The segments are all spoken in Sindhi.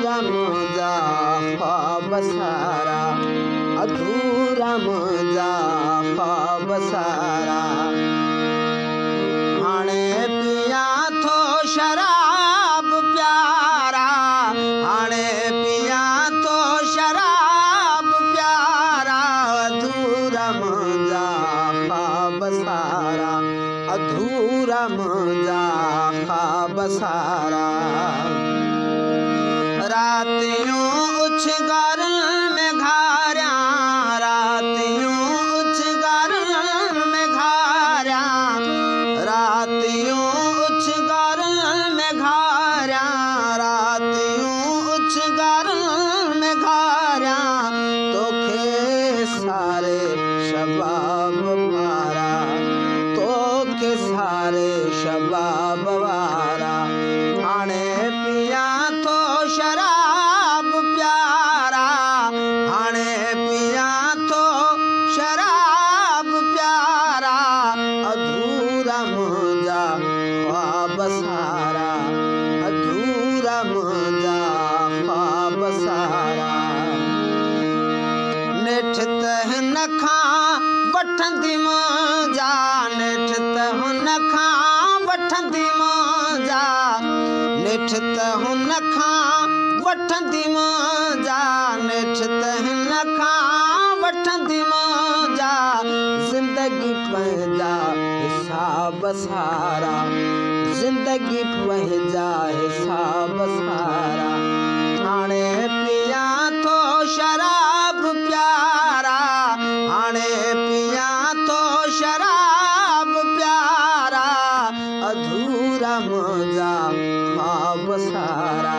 اڌورا منهنجا خواب سارا، اڌورا منهنجا خواب سارا. هاڻي پيان ٿو شراب پيارا، هاڻي پيان ٿو شراب پيارا، اڌورا منهنجا خواب سارا، اڌورا منهنجا خواب سارا. راتيون اڇگارن ۾ گهاريان، راتيون اڇگارن ۾ گهاريان، راتيون اڇگارن ۾ گهاريان، راتيون اڇگارن ۾ گهاريان، توکي ساري شباب وارا، توکي ساري شباب وارا. هاڻي پيان ٿو شراب پيارا، هاڻي پيان ٿو شراب پيارا، اڌورا منهنجا خواب سارا، اڌورا منهنجا خواب سارا. نيٺ ته هن کان وٺندي منهنجا، نيٺ ته هن کان وٺندي منهنجا، نيٺ ته هن کان وٺندي منهنجا، نيٺ ته هن کان وٺندي منهنجا، زندگي پنهنجا حساب سارا، زندگي پنهنجا حساب سارا. هاڻي پيان ٿو شراب پيارا، هاڻي پيان ٿو شراب پيارا، اڌورا منهنجا خواب سارا،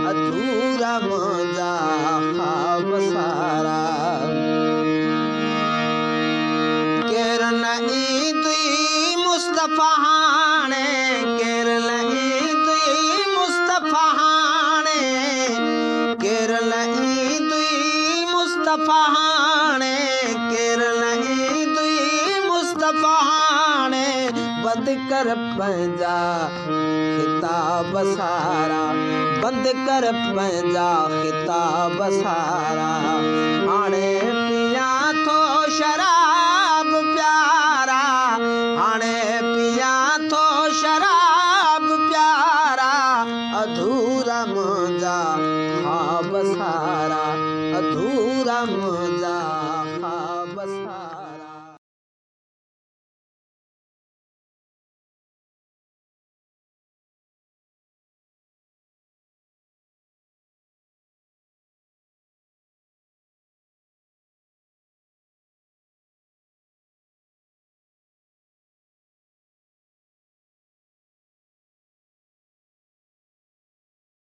اڌورا منهنجا خواب سارا. ڪير نه ايندئي مصطفيٰ هاڻي، ڪير نه ايندئي مصطفيٰ هاڻي، ڪير نه ايندئي مصطفيٰ هاڻي، ڪير نه ايندئي مصطفيٰ هاڻي، بند ڪر پنهنجا خطاب سارا، بند ڪر پنهنجا خطاب سارا. هاڻي پيان ٿو شراب پيارا، هاڻي پيان ٿو شراب پيارا، اڌورا منهنجا خواب سارا، اڌورا منهنجا